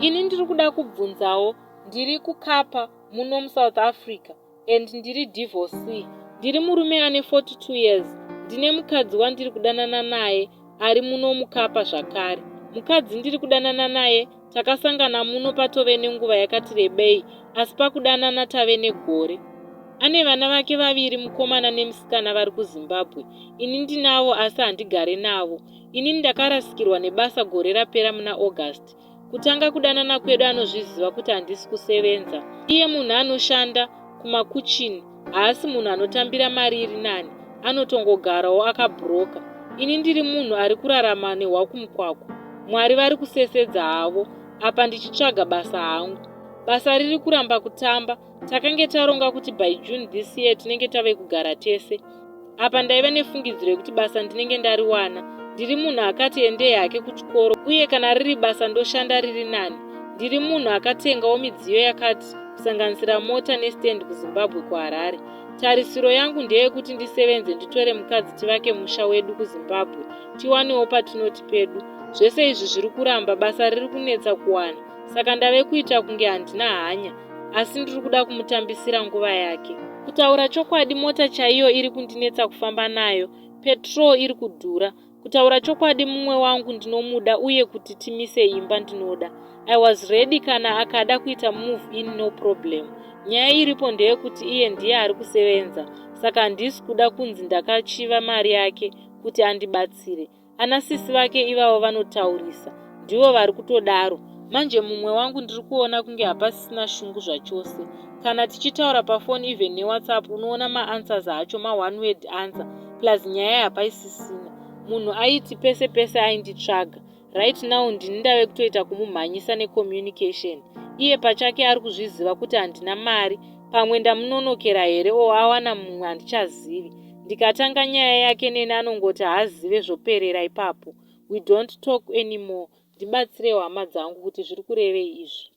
Ini ndiri kuda kubvunzawo, ndiri kuKapa muno muSouth Africa and ndiri divorcee. Ndiri murume ane 42 years, ndine mukadzi wandiri kudanana naye ari muno muKapa zvakare. Mukadzi ndiri kudanana naye takasangana muno patove nenguva yakati rebei asi pakudanana tave negore. Ane vana vake vaviri mukomana nemusikana vari kuZimbabwe. Ini ndinavo asi handigare navo. Inini ndakarasikirwa nebasa gore rapera muna August. Kutanga kudanana kwedu anozviziva kuti handisi kusevenza. Iye munhu anoshanda kumakuchini haasi munhu anotambira mari iri nani anotongogarawo akabhuroka. Ini ndiri munhu ari kurarama nehwakumukwakwa. Mwari vari kusesedza havo apa ndichitsvaga basa hangu. Basa riri kuramba kutamba. Takange taronga kuti by June this year tinenge tave kugara tese. Apa ndaiva nefungidziro yekuti basa ndinenge ndariwana. Ndiri munhu akati endei hake kuchikoro uye kana riri basa ndoshanda riri nani. Ndiri munhu akatengawo midziyo yakati kusanganisira mota nestand kuZimbabwe kuHarare. Tarisiro yangu ndeyekuti ndisevenze nditore mukadzi tivake musha wedu kuZimbabwe tiwanewo patinoti pedu. Zvese izvi zviri kuramba, basa riri kunetsa kuwana saka ndave kuita kunge handina hanya asi ndiri kuda kumutambisira nguva yake. Kutaura chokwadi mota chaiyo iri kundinetsa kufamba nayo, petrol iri kudhura. Kutaura chokwadi mumwe wangu ndinomuda uye kuti timise imba ndinoda. I was ready kana akada kuita move in no problem. Nyaya iripo ndeyekuti iye ndiye ari kusevenza saka handisi kuda kunzi ndakachiva mari yake kuti andibatsire. Ana sisi vake ivavo vanotaurisa ndivo vari kutodaro. Manje mumwe wangu ndiri kuona kunge hapasisina shungu zvachose. Kana tichitaura pafoni even newhatsapp unoona maanswers acho maone word answer plus nyaya hapaisisina. Munhu aiti pese pese ainditsvaga. Right now ndini ndave kutoita kumumhanyisa necommunication. Iye pachake ari kuzviziva kuti handina mari pamwe ndamunonokera here or awana mumwe handichazivi. Ndikatanga nyaya yake neni anongoti haazive zvoperera ipapo. We don't talk anymore. Ndibatsirewo hama dzangu kuti zviri kurevei izvi.